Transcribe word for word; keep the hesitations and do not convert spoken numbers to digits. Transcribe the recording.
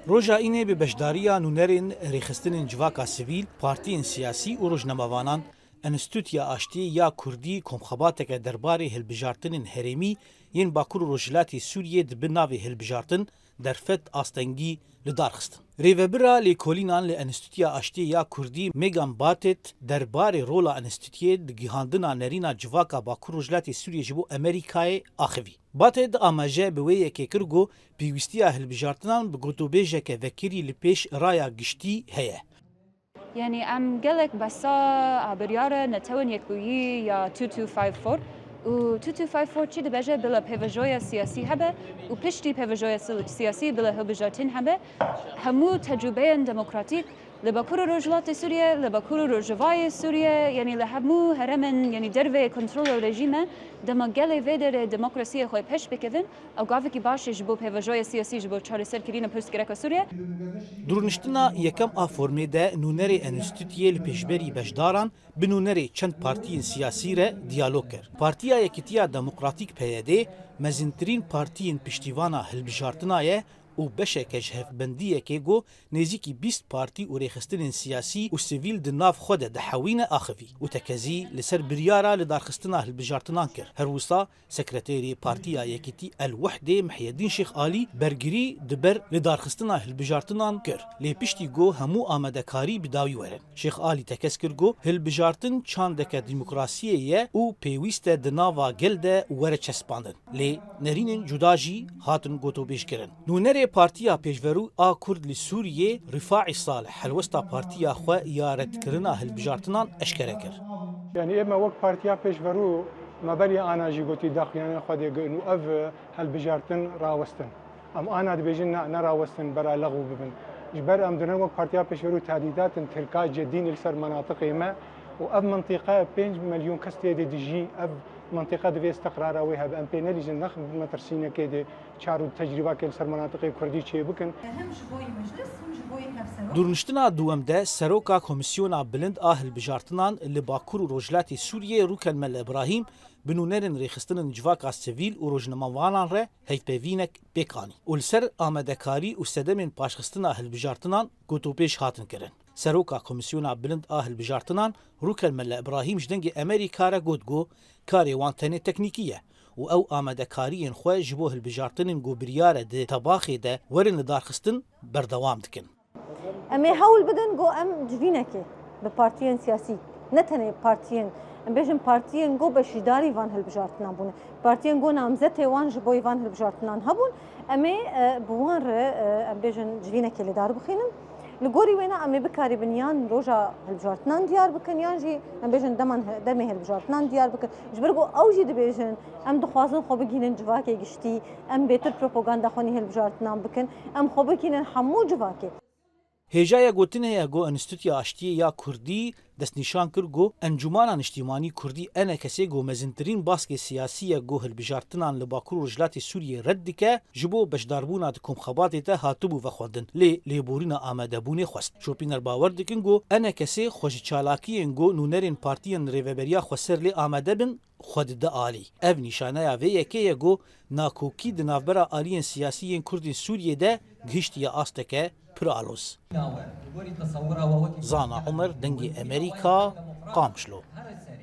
Roja Înê bi beşdariya nûnerên rêxistinên civaka sivîl, partiyên siyasî û rojnamevanan, Enstîtuya Aştiyê ya Kurdî komxebateke derbarê hilbijartinên herêmî yên Bakur û Rojhilatê Sûriyê di bin navê hilbijartin derfet astengî li dar xistin. Rêvebira lêkolînan li Enstîtuya Aştiyê ya Kurdî Megan Batet derbarê rola Enstîtuyê di gihandina nerîna civaka Bakur Rojhilatê Sûriyê ji bo Amerîkayê axivî. Batet amaje bi wê yekê kir ku pêwîstiya hilbijartinan bi gotûbêjeke vekirî li pêş raya giştî heye. Yanî em gelek behsa a biryara Netewên Yekbûyî ya two two five four û two two five four çi dibêje bila pêvajoya siyasî hebe û piştî pêvajoya si- siyasî bila hilbijartin hebe, hemû tecrûbeyên demokratîk li Bakur û Rojhilatê Sûriye, li Bakur û Rojavayê Sûriye, yanî li hemû herêmên, yanî derveyê kontrola rejîme, dema gelê vê derê demokrasiyê xwe pêş bikevin, ew gavekî baş e ji bo pêvajoya siyasî, ji bo çareserkirina pirsgirêka Sûriye. Di rûniştina yekem a formê de nûnerê Enstîtuyê li pêşberî beşdaran bi nûnerê çend partiyên siyasî re diyalog kir. Partiya Yekîtiya Demokratîk P Y D mezintirîn partiyên piştîvana hilbijartina ye û beşeke ji hevbendiyekê ku nêzîkî bîst partî û rêxistinên siyasî û sivîl di nav xwe de dihewîne axivî û tekezî li ser biryara lidarxistina hilbijartinan kir. Her wisa Sekreterê Partiya Yekîtî El Wehdê Mihyedîn Şêx Alî bergirî di ber lidarxistina hilbijartinan kir, lê piştî got hemû amadekarî bi dawî werin. Şêx Alî tekez kir got hilbijartin çandeke demokrasiyê ye û pêwîst e di nava gel de were çespandin. Lê nerînên cuda jî hatin gotûbêjkirin. Nûnerê Partiya Pêşverû a Kurd li Sûriyê Rifaî Salih helwesta partiya xwe ya redkirina hilbijartinan eşkere kir. Yanî ême wek Partiya Pêşverû me berî ana jî gotî daxuyaniyên xwe dê girin û ev hilbijartin rawestin. Em ana dibêjin na, nerawestin bera lexw bibin. Ji ber em dine wek Partiya Pêşverû tehdîdatên Tirka cedî ne li ser menatiqê me û ev mintîqe pênc milyon kes tê de dijî, ev mintîqe divê îstiqrara wê hebe. Em pê nelîzin nex metirsînekê de çar û tecrîbakê li ser menatiqê Kurdî çêbikin. Hem ji bo yî meclis hem ji bo yî hevserok. Di rûniştina duwem de Seroka Komîsyona Bilind a Hilbijartinan li Bakur û Rojhilatê Sûriyê Rûken Mele Îbrahîm bi nûnerên rêxistinên civaka sivîl û rojnamevanan re hevpeyvînek pêk anî û li ser amadekarî û sedemên paşxistina hilbijartinan gotûbêj hatin kirin. Seroka Komîsyona Bilind a Hilbijartinan Rûken Mele Îbrahîm ji Dengê Amerîka re got ku karê wan tenê teknîkî ye û ew amadekariyên xwe ji bo hilbijartinên ku biryar e di tebaxê de werin lidarxistin berdewam dikin. Em ê hewl bidin ku em civînekê bi partiyên siyasî, ne tenê partiyên, em bêjin partiyên ku beşîdarî van hilbijartinan bûne, partiyên ku namzetê wan ji bo van hilbijartinan hebûn, em ê e, bi wan re e, em bêjin civînekê li dar bixînin. Li gorî wêna em ê bikarîbin yan roja hilbijartinan diyar bikin, yan jî em bêjin deman he- demê hilbijartinan diyar bikin. Ji ber ku ew jî dibêjin, em dixwazin xwe bigihînin civakê giştî, em bêtir propaganda xwe nî hilbijartinan bikin, em xwe bigihînin hemû civakê. Hêjaya gotinê ye ku Enstîtuya Aştiyê ya Kurdî destnîşan kir ku Encûmana Niştîmanî Kurdî, ENKSê, ku mezintirîn baskê siyasî ye ku hilbijartinan li Bakur û Rojhilatê Sûriyê red dike, ji bo beşdarbûna di komxebatê de hatibû vexwendin, lê lêborîna amadebûnê xwest. Şopîner bawer dikin ku ENKSê xwe ji çalakiyên ku nûnerên partiyên Rêveberiya Xweser lê amade bin, xwe dide alî. Ev nîşaneya vê yekê ye ku nakokî di navbera aliyên siyasî yên Kurdên Sûriyê de gihiştiye asteke pir aloz. Zana Omer, Dengê Amerîka, Qamişlo.